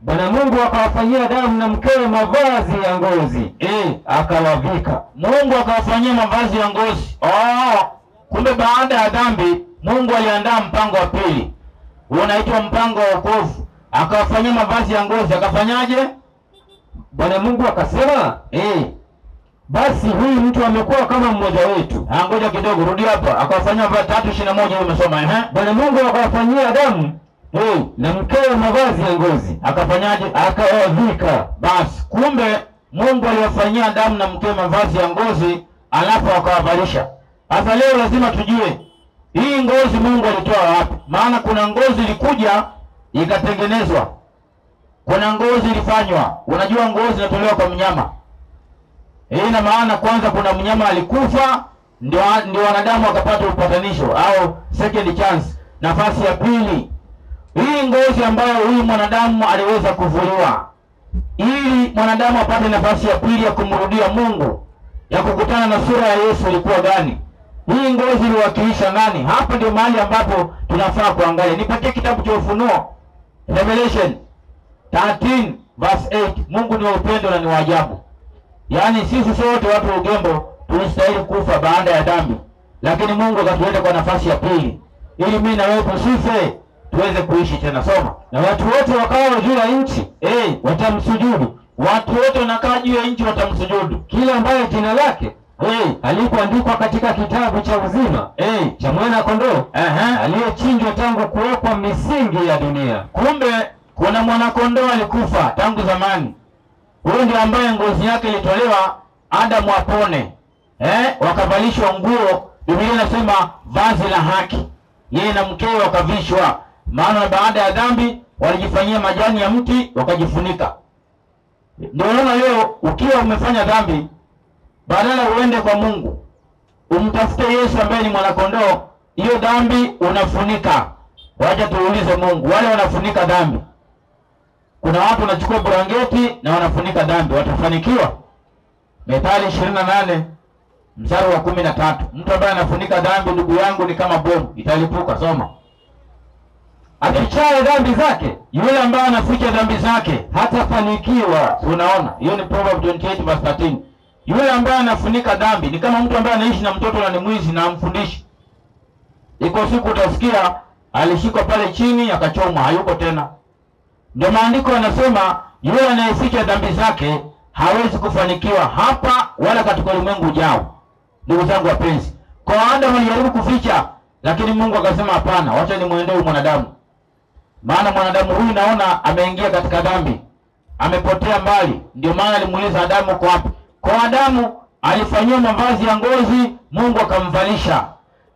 Bwana Mungu akawafanyia Adamu na mkewe mavazi ya ngozi. Akawavika. Mungu akawafanyia mavazi ya ngozi. Kumbe baada ya dhambi Mungu aliandaa mpango wa pili. Unaitwa mpango wa wokovu. Akawafanyia mavazi ya ngozi. Akafanyaje? Bwana Mungu akasema, basi huyu mtu amekuwa kama mmoja wetu. Ngoja kidogo, rudi hapa. Akawafanyia mavazi 3:21 umesoma. Bwana Mungu akawafanyia Adamu na mkewe mavazi ya ngozi. Akafanyaje? Akawavika. Basi kumbe Mungu aliwafanyia Adamu na mkewe mavazi ya ngozi, alafu akawavalisha. Sasa leo lazima tujue hii ngozi Mungu alitoa wapi? Maana kuna ngozi ilikuja ikatengenezwa. Kuna ngozi ilifanywa. Unajua ngozi inatolewa kwa mnyama. Hii ina maana kwanza kuna mnyama alikufa ndio wanadamu wakapata upatanisho au second chance, nafasi ya pili. Hii ngozi ambayo huyu mwanadamu aliweza kuvuliwa ili mwanadamu apate nafasi ya pili ya kumrudia Mungu, ya kukutana na sura ya Yesu ilikuwa gani? Hii ngozi iliwakilisha nani? Hapa ndio mahali ambapo tunafaa kuangalia. Nipatie kitabu cha Ufunuo, Revelation 13 verse 8. Mungu ni wa upendo na ni wa ajabu. Yaani sisi sote watu wa Ugembo tulistahili kufa baada ya dhambi, lakini Mungu akatuweka kwa nafasi ya pili ili mimi na wewe tusife, tuweze kuishi tena. Soma. Na watu wote wakao juu ya nchi watamsujudu. Watu wote wanakaa juu ya nchi watamsujudu. Kila ambaye jina lake alikuandikwa katika kitabu cha uzima cha mwana kondoo aliyechinjwa tangu kuwekwa misingi ya dunia. Kumbe kuna mwana kondoo alikufa tangu zamani. Huyo ndiye ambaye ngozi yake ilitolewa Adamu apone. Wakavalishwa nguo, Biblia inasema vazi la haki. Yeye na mkewe wakavishwa. Maana baada ya dhambi walijifanyia majani ya mti wakajifunika. Ndio unaona leo ukiwa umefanya dhambi, badala uende kwa Mungu umtafute Yesu ambaye ni mwana kondoo, hiyo dhambi unafunika. Wacha tuulize Mungu, wale wanafunika dhambi. Kuna watu wanachukua blanketi na wanafunika dhambi, watafanikiwa? Methali 28 mstari wa 13. Mtu ambaye anafunika dhambi, ndugu yangu, ni kama bomu, italipuka. Soma. Afichaye dhambi zake, yule ambaye anaficha dhambi zake hatafanikiwa. Unaona, hiyo ni Proverbs 28 verse 13. Yule ambaye anafunika dhambi ni kama mtu ambaye anaishi na mtoto na ni mwizi na amfundishi. Iko siku utasikia alishikwa pale chini akachomwa, hayuko tena. Ndio maandiko yanasema yule anayeficha dhambi zake hawezi kufanikiwa hapa wala katika ulimwengu ujao. Ndugu zangu wapenzi, kwa Adamu alijaribu kuficha, lakini Mungu akasema hapana, wacha nimuendee mwanadamu. Maana mwanadamu huyu naona ameingia katika dhambi, amepotea mbali. Ndio maana alimuuliza Adamu uko wapi? Kwa Adamu alifanyiwa mavazi ya ngozi, Mungu akamvalisha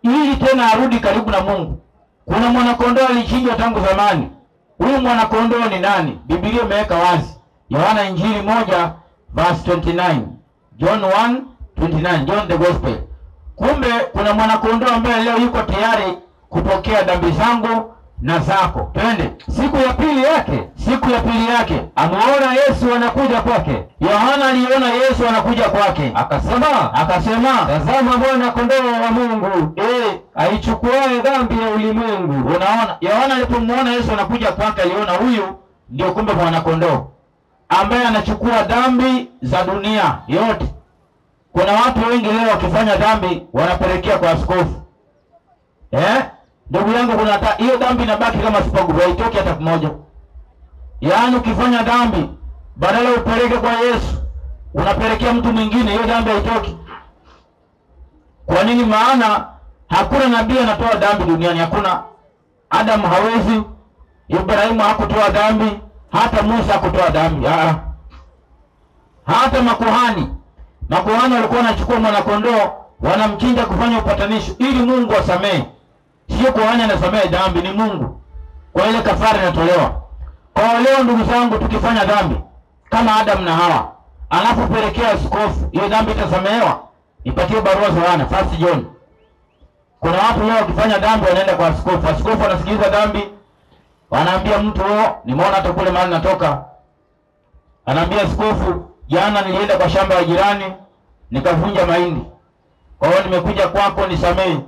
ili tena arudi karibu na Mungu. Kuna mwanakondoo alichinjwa tangu zamani. Huyu mwanakondoo ni nani? Biblia imeweka wazi. Yohana Injili 1 verse 29. John 1:29, John the Gospel. Kumbe kuna mwanakondoo ambaye leo yuko tayari kupokea dhambi zangu na zako. Twende. Siku ya pili yake, siku ya pili yake amuona Yesu anakuja kwake. Yohana aliona Yesu anakuja kwake. Akasema, tazama mwana kondoo wa Mungu, aichukuaye dhambi ya ulimwengu. Unaona, Yohana alipomuona Yesu anakuja kwake aliona huyu ndio kumbe mwana kondoo ambaye anachukua dhambi za dunia yote. Kuna watu wengi leo wakifanya dhambi wanapelekea kwa askofu. Ndugu yangu, kuna hiyo dhambi inabaki kama sipagu, haitoki hata moja. Yaani ukifanya dhambi badala upeleke kwa Yesu, unapelekea mtu mwingine, hiyo dhambi haitoki. Kwa nini? Maana hakuna nabii anatoa dhambi duniani, hakuna. Adam hawezi, Ibrahimu hakutoa dhambi, hata Musa hakutoa dhambi. Hata makuhani walikuwa wanachukua mwana kondoo Wanamchinja kufanya upatanisho ili Mungu asamehe. Sio kuhani anasamehe dhambi, ni Mungu. Kwa ile kafara inatolewa. Kwa leo ndugu zangu, tukifanya dhambi kama Adam na Hawa, alafu pelekea askofu, hiyo dhambi itasamehewa? Ipatie barua za Yohana, First John. Kuna watu leo wakifanya dhambi wanaenda kwa askofu. Askofu anasikiliza dhambi, wanaambia mtu, nimeona hata kule mahali natoka. Anaambia askofu, jana nilienda kwa shamba la jirani nikavunja mahindi. Kwa hiyo nimekuja kwako nisamehe.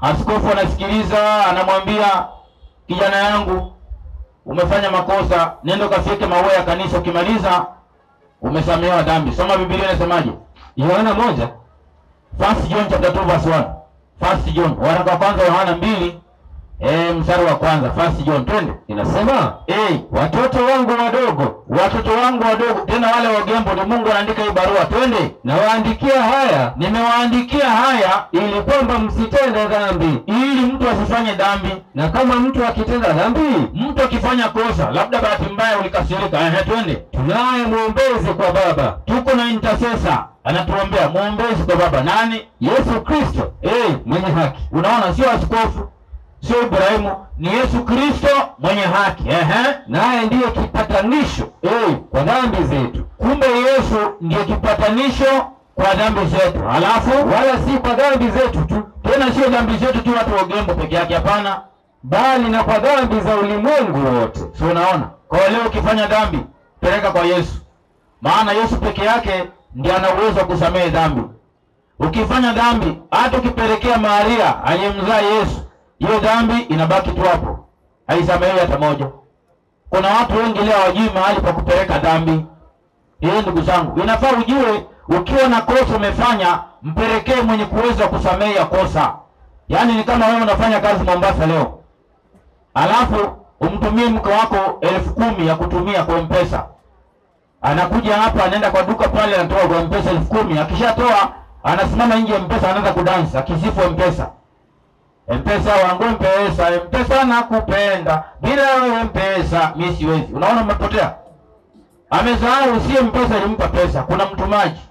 Askofu anasikiliza, anamwambia, kijana yangu, umefanya makosa, nenda kafyeke maua ya kanisa, ukimaliza umesamehewa dhambi. Soma Biblia inasemaje? Yohana 1, First John chapter 2 verse 1. First John, waraka wa kwanza Yohana 2 mstari wa kwanza, First John, twende. Inasema, watoto wangu wadogo, watoto wangu wadogo, tena wale wagembo, ni Mungu anaandika hii barua, twende. Nawaandikia haya, nimewaandikia haya ili kwamba msitende dhambi, ili mtu asifanye dhambi. Na kama mtu akitenda dhambi, mtu akifanya kosa, labda bahati mbaya ulikasirika, twende. Tunaye muombezi kwa Baba. Tuko na intercessor, anatuombea, muombezi kwa Baba. Nani? Yesu Kristo, mwenye haki. Unaona, sio askofu, sio Ibrahimu, ni Yesu Kristo mwenye haki. Naye ndiye kipatanisho kwa dhambi zetu. Kumbe Yesu ndiye kipatanisho kwa dhambi zetu. Halafu wala si kwa dhambi zetu tu, tena sio dhambi zetu tu watu wa Ugembo peke yake, hapana, bali na kwa dhambi za ulimwengu wote. Si unaona? Kwa leo ukifanya dhambi, peleka kwa Yesu. Maana Yesu peke yake ndiye ana uwezo wa kusamehe dhambi. Ukifanya dhambi, hata ukipelekea Maria aliyemzaa Yesu, hiyo dhambi inabaki tu hapo, haisamehewi hata moja. Kuna watu wengi leo hawajui mahali pa kupeleka dhambi. Ndugu zangu, inafaa ujue ukiwa na kosa umefanya, mpelekee mwenye kuweza kusamehe kosa. Yaani ni kama wewe unafanya kazi Mombasa leo, alafu umtumie mke wako 10,000 ya kutumia kwa M-Pesa. Anakuja hapa, anaenda kwa duka pale, anatoa kwa M-Pesa 10,000. Akishatoa anasimama nje ya M-Pesa, anaanza kudansa akisifu M-Pesa. M-Pesa wangu, M-Pesa, M-Pesa nakupenda, bila wewe M-Pesa mimi siwezi. Unaona umepotea. Amesahau si M-Pesa ilimpa pesa, kuna mtumaji.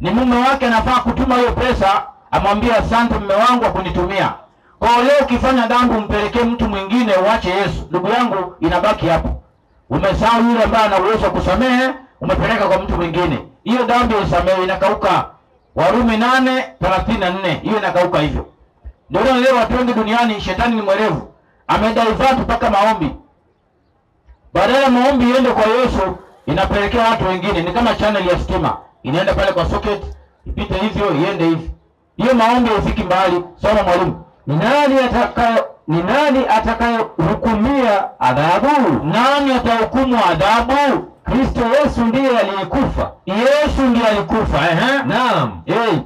Ni mume wake anafaa kutuma hiyo pesa, amwambie asante mume wangu akunitumia. Kwa leo ukifanya dhambi umpelekee mtu mwingine, uache Yesu. Ndugu yangu, inabaki hapo. Umesahau yule ambaye ana uwezo kusamehe, umepeleka kwa mtu mwingine. Hiyo dhambi usamehe inakauka. Warumi 8:34, hiyo inakauka hivyo. Ndio leo watu wengi duniani, shetani ni mwerevu. Amedivert mpaka maombi. Badala maombi iende kwa Yesu, inapelekea watu wengine. Ni kama channel ya stima, inaenda pale kwa socket, ipite hivyo, iende hivi. Hiyo maombi haifiki mbali. Soma mwalimu. Ni nani atakayehukumia adhabu? Nani atahukumu adhabu? Kristo Yesu ndiye aliyekufa. Yesu ndiye alikufa. Naam.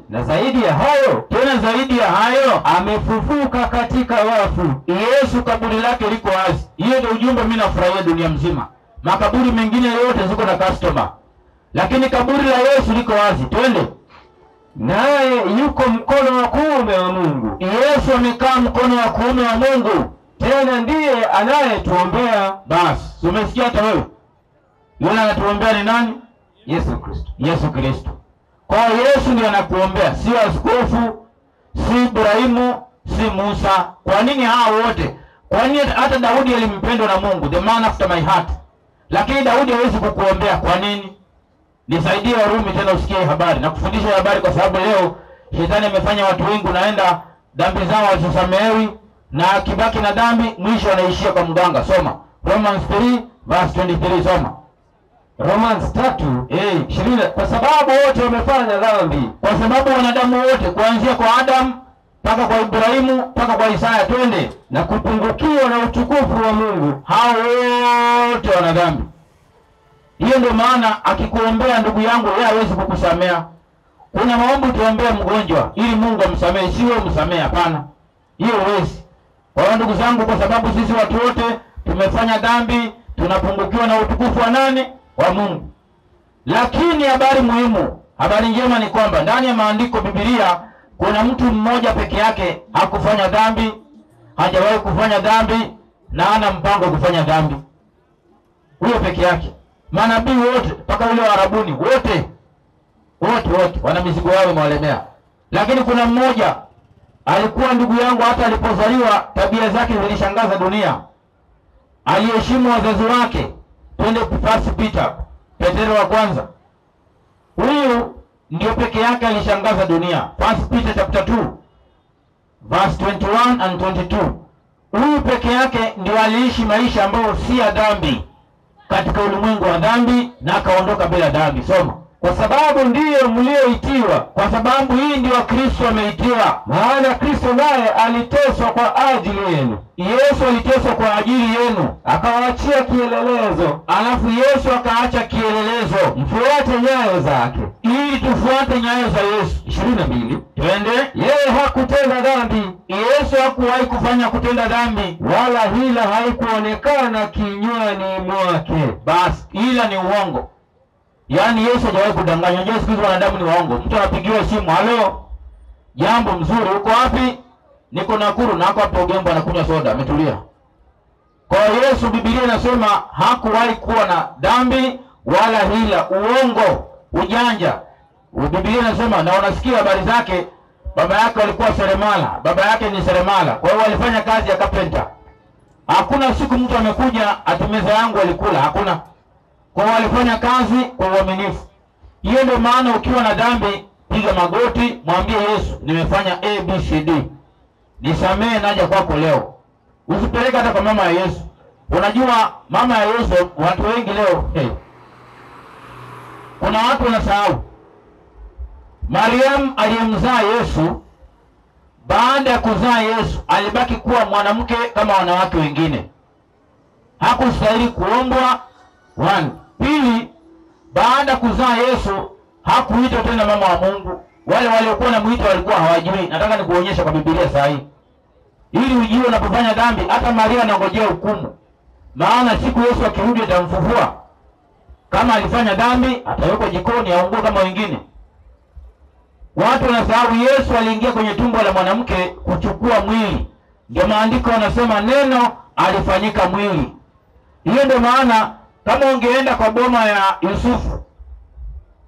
Na zaidi ya hayo, tena zaidi ya hayo, amefufuka katika wafu. Yesu kaburi lake liko wazi. Hiyo ndio ujumbe mimi nafurahia dunia mzima. Makaburi mengine yote ziko na customer, lakini kaburi la Yesu liko wazi. Twende. Naye yuko mkono wa kuume wa Mungu. Yesu amekaa mkono wa kuume wa Mungu, tena ndiye anayetuombea. Basi, umesikia hata wewe? Yule anatuombea ni nani? Yesu Kristo. Yesu Kristo. Kwa Yesu ndiye anakuombea, sio askofu, si Ibrahimu, si Musa. Kwa nini hao wote? Kwa nini hata Daudi alimpendwa na Mungu, the man after my heart? Lakini Daudi hawezi kukuombea. Kwa nini? Nisaidie Warumi tena usikie habari. Na kufundisha habari kwa sababu leo shetani amefanya watu wengi unaenda dhambi zao hazisamehewi, na akibaki na dhambi mwisho anaishia kwa mganga. Soma Romans 3 verse 23, soma. Romans 3:20. Kwa sababu wote wamefanya dhambi, kwa sababu wanadamu wote kuanzia kwa Adam mpaka kwa Ibrahimu mpaka kwa Isaya, twende, na kupungukiwa na utukufu wa Mungu, hao wote wana dhambi. Hiyo ndio maana akikuombea ndugu yangu, yeye hawezi kukusamea. Kuna maombi tuombea mgonjwa ili Mungu amsamehe, si wewe umsamehe, hapana. Hiyo huwezi. Kwa hiyo ndugu zangu, kwa sababu sisi watu wote tumefanya dhambi, tunapungukiwa na utukufu wa nani? Wa Mungu. Lakini habari muhimu, habari njema ni kwamba ndani ya maandiko Biblia kuna mtu mmoja peke yake hakufanya dhambi, hajawahi kufanya dhambi na hana mpango wa kufanya dhambi. Huyo peke yake. Manabii wote mpaka wale wa Arabuni wote wote wote wana mizigo yao imewalemea. Lakini kuna mmoja alikuwa ndugu yangu, hata alipozaliwa tabia zake zilishangaza dunia. Aliheshimu wazazi wake. Twende First Peter, Petero wa kwanza. Huyu ndio peke yake alishangaza dunia. First Peter chapter 2 verse 21 and 22. Huyu peke yake ndio aliishi maisha ambayo si ya dhambi katika ulimwengu wa dhambi, na akaondoka bila dhambi. Soma. Kwa sababu ndiyo mlioitiwa, kwa sababu hii ndio Kristo ameitiwa. Maana Kristo naye aliteswa kwa ajili yenu. Yesu aliteswa kwa ajili yenu, akawaachia kielelezo. Alafu Yesu akaacha kielelezo, mfuate nyayo zake, ili tufuate nyayo za Yesu. 22. Twende. Yeye hakutenda dhambi. Yesu hakuwahi kufanya kutenda dhambi, wala hila haikuonekana kinywani mwake. Basi hila ni uongo. Yaani Yesu hajawahi kudanganya. Unajua siku hizi wanadamu ni waongo. Mtu anapigiwa simu, halo, jambo mzuri, uko wapi? Niko Nakuru. Na hako hapo Ugembo anakunywa soda, ametulia. Kwa Yesu Biblia inasema hakuwahi kuwa na dhambi wala hila, uongo, ujanja. Biblia inasema, na unasikia habari zake, baba yake alikuwa seremala, baba yake ni seremala. Kwa hiyo alifanya kazi ya carpenter. Hakuna siku mtu amekuja ati meza yangu alikula, hakuna. Kwa hiyo alifanya kazi kwa uaminifu. Hiyo ndio maana ukiwa na dhambi, piga magoti, mwambie Yesu, nimefanya A B C D, nisamee, naja kwako leo. Usipeleke hata kwa mama ya Yesu. Unajua mama ya Yesu, watu wengi leo, hey, kuna watu wanasahau Mariam aliyemzaa Yesu. Baada ya kuzaa Yesu alibaki kuwa mwanamke kama wanawake wengine. Hakustahili kuombwa. 1. Pili, baada kuzaa Yesu hakuitwa tena mama wa Mungu. Wale waliokuwa na mwito walikuwa hawajui. Nataka nikuonyesha kwa Biblia saa hii, ili ujue unapofanya dhambi hata Maria anangojea hukumu. Maana siku Yesu akirudi atamfufua. Kama alifanya dhambi atawekwa jikoni aungue kama wengine. Watu wanasahau Yesu aliingia kwenye tumbo la mwanamke kuchukua mwili. Ndio maandiko wanasema neno alifanyika mwili. Hiyo ndio maana kama ungeenda kwa boma ya Yusufu,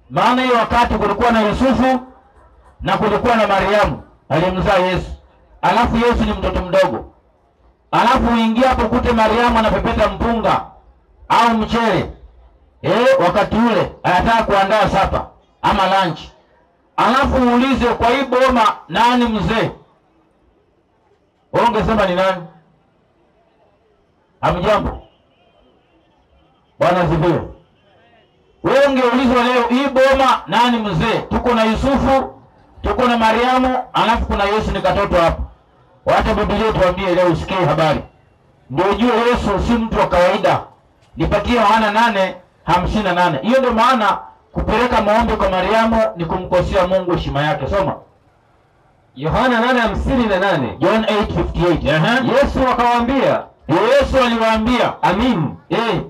maana hiyo wakati kulikuwa na Yusufu na kulikuwa na Mariamu aliyemzaa Yesu. Alafu Yesu ni mtoto mdogo. Alafu uingie hapo kute Mariamu anapepeta mpunga au mchele. Wakati ule anataka kuandaa sapa ama lunch. Alafu uulize kwa hii boma nani mzee? Ungesema ni nani? Hamjambo. Bwana asifiwe. Wewe ungeulizwa leo hii boma nani mzee? Tuko na Yusufu, tuko na Mariamu, alafu kuna Yesu ni katoto hapo. Wacha Biblia tuambie leo usikie habari. Ndio ujue Yesu si mtu wa kawaida. Nipatie Yohana 8:58. Hiyo ndio maana kupeleka maombi kwa Mariamu ni kumkosea Mungu heshima yake. Soma Yohana 8:58. John 8:58. Yesu akawaambia, Yesu aliwaambia, amin,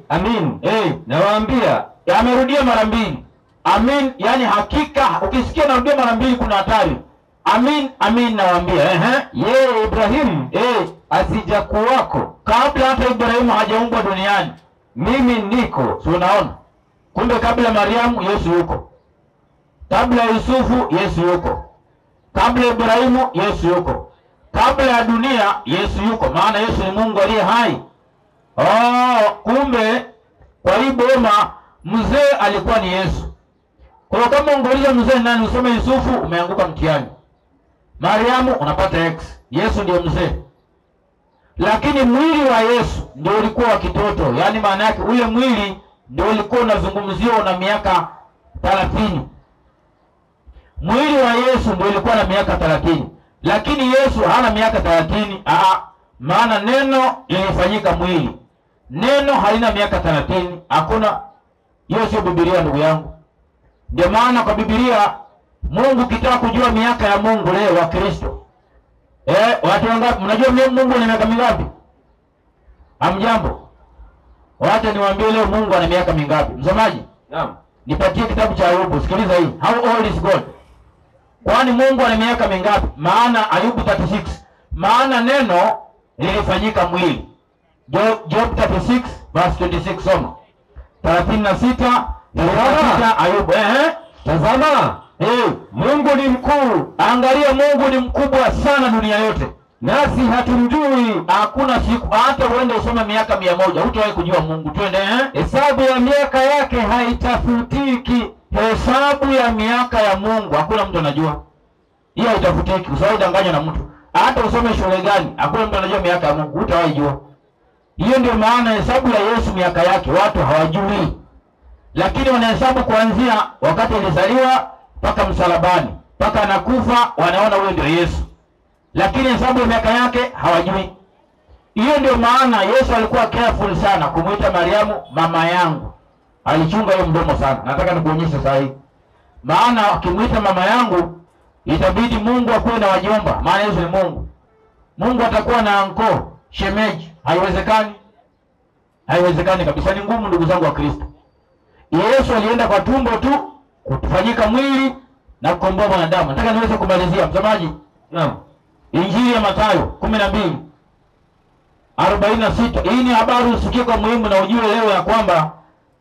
amin, nawaambia. Amerudia mara mbili. Amin, yani hakika. Ukisikia narudia mara mbili kuna hatari. Amin, amin nawaambia. Yeye Ibrahimu asijakuwako, kabla hata Ibrahimu hajaumbwa duniani, mimi niko. Si unaona? Kumbe kabla Mariamu Yesu yuko. Kabla Yusufu Yesu yuko. Kabla Ibrahimu Yesu yuko. Kabla ya dunia Yesu yuko. Maana Yesu ni Mungu aliye hai. Kumbe kwa hii boma mzee alikuwa ni Yesu. Kwa hiyo kama ungeuliza mzee nani, useme Yusufu, umeanguka mtihani. Mariamu unapata X. Yesu ndiyo mzee. Lakini mwili wa Yesu ndio ulikuwa wa kitoto. Yaani maana yake ule mwili ndio ulikuwa unazungumziwa una miaka 30. Mwili wa Yesu ndio ulikuwa na miaka 30. Lakini Yesu hana miaka 30. Maana neno lilifanyika mwili. Neno halina miaka 30. Hakuna. Hiyo sio Biblia ndugu yangu. Ndio maana kwa Biblia Mungu, kitaka kujua miaka ya Mungu leo wa Kristo. Watu wangapi mnajua Mungu ana miaka mingapi? Hamjambo. Wacha niwaambie leo Mungu ana miaka mingapi. Msomaji? Naam. Nipatie kitabu cha Ayubu. Sikiliza hii. How old is God? Kwani Mungu ana miaka mingapi? Maana Ayubu 36. Maana neno lilifanyika mwili. Job 36 verse 26 soma. 36 36 Ayubu. Tazama. Mungu ni mkuu. Angalia, Mungu ni mkubwa sana dunia yote, nasi hatumjui. Hakuna siku hata uende usome miaka 100 hutawahi kujua Mungu. Twende. Hesabu ya miaka yake haitafutiki. Hesabu ya miaka ya Mungu hakuna mtu anajua. Hiyo haitafutiki, usiwahi danganywa na mtu. Hata usome shule gani, hakuna mtu anajua miaka ya Mungu, hutawahi jua. Hiyo ndio maana hesabu ya Yesu miaka yake watu hawajui. Lakini wanahesabu kuanzia wakati alizaliwa mpaka msalabani, mpaka anakufa, wanaona huyo ndio Yesu. Lakini hesabu ya miaka yake hawajui. Hiyo ndio maana Yesu alikuwa careful sana kumuita Mariamu mama yangu. Alichunga hiyo mdomo sana. Nataka nikuonyeshe sasa hii. Maana akimuita mama yangu itabidi Mungu akuwe na wajomba, maana Yesu ni Mungu. Mungu atakuwa na anko, shemeji. Haiwezekani. Haiwezekani kabisa, ni ngumu ndugu zangu wa Kristo. Yesu alienda kwa tumbo tu kufanyika mwili na kukomboa mwanadamu. Nataka niweze kumalizia msomaji. Naam. Injili ya Mathayo 12:46. Hii ni habari usikie kwa muhimu na ujue leo ya kwamba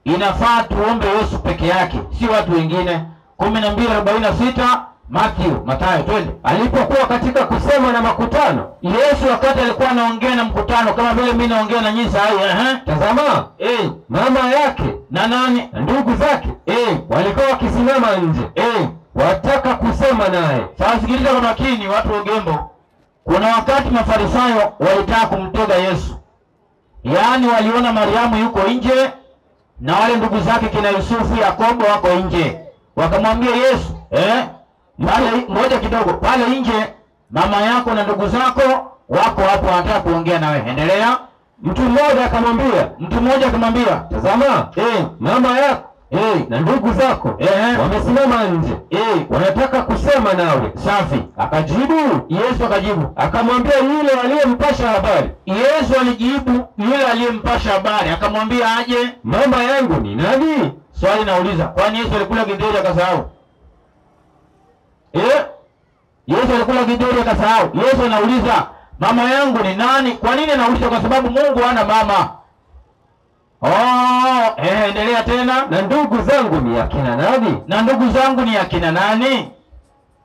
inafaa tuombe Yesu peke yake, si watu wengine. 12:46 Mathayo, Mathayo, twende. Alipokuwa katika kusema na makutano, Yesu wakati alikuwa anaongea na mkutano kama vile mimi naongea na nyinyi sasa hivi, tazama, mama yake na nani na ndugu zake walikuwa wakisimama nje, wataka kusema naye. Sasa sikiliza kwa makini watu wa Ugembo. Kuna wakati Mafarisayo walitaka kumtega Yesu. Yaani waliona Mariamu yuko nje na wale ndugu zake kina Yusufu, Yakobo wako nje. Wakamwambia Yesu, pale ngoja kidogo, pale nje mama yako na ndugu zako wako hapo wanataka kuongea nawe. Endelea. Mtu mmoja akamwambia, tazama, mama yako na ndugu zako wamesimama nje, wanataka kusema nawe. Safi. Akajibu, Yesu akajibu, akamwambia yule aliyempasha habari. Yesu alijibu yule aliyempasha habari, akamwambia aje, mama yangu ni nani? Swali nauliza, kwani Yesu alikula githeri akasahau? Yesu alikula githeri akasahau? Yesu anauliza mama yangu ni nani? Kwa nini anauliza? Kwa sababu Mungu hana mama. Endelea tena. Na ndugu zangu ni akina nani? Na ndugu zangu ni akina nani?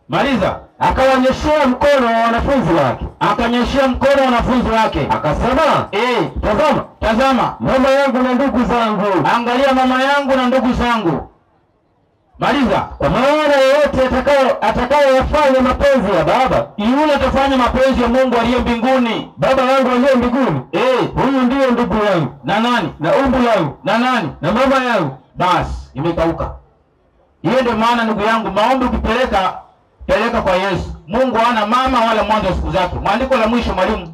Maliza. Akawanyeshea mkono wa wanafunzi wake. Akanyeshea mkono wanafunzi wake. Akasema, tazama, tazama, mama yangu na ndugu zangu. Angalia mama yangu na ndugu zangu. Maliza. Kwa maana yeyote atakayefanya mapenzi ya Baba, yule atafanya mapenzi ya Mungu aliye mbinguni. Baba yangu aliye mbinguni, huyu ndiye ndugu yangu. Na nani? Na umbu yangu. Na nani? Na mama yangu. Basi imekauka. Hiyo ndio maana ndugu yangu, maombi ukipeleka, peleka kwa Yesu. Mungu hana mama wala mwanzo wa siku zake. Maandiko la mwisho mwalimu,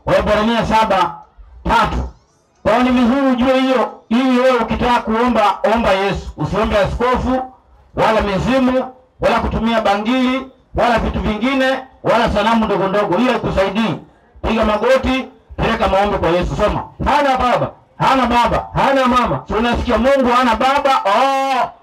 Waebrania 7:3. Kwa hiyo ni vizuri ujue hiyo, ili wewe ukitaka kuomba, omba Yesu. Usiombe askofu wala mizimu wala kutumia bangili wala vitu vingine wala sanamu ndogo ndogo. Hiyo haikusaidii. Piga magoti, peleka maombi kwa Yesu. Soma. Hana baba, hana baba, hana mama. Si unasikia Mungu hana baba?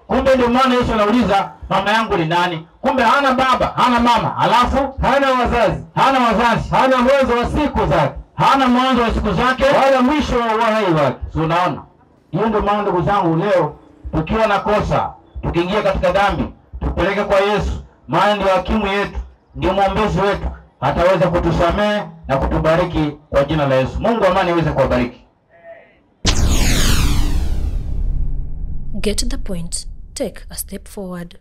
Kumbe ndio maana Yesu anauliza mama yangu ni nani? Kumbe hana baba, hana mama, alafu hana wazazi, hana wazazi, hana mwanzo wa siku zake, hana mwanzo wa siku zake wala mwisho wa uhai wake. Si unaona? Hiyo ndio maana ndugu zangu leo tukiwa na kosa, tukiingia katika dhambi, tupeleke kwa Yesu, maana ndio hakimu yetu, ndio mwombezi wetu, ataweza kutusamehe na kutubariki kwa jina la Yesu. Mungu amani aweze kuwabariki. Get the point. Take a step forward.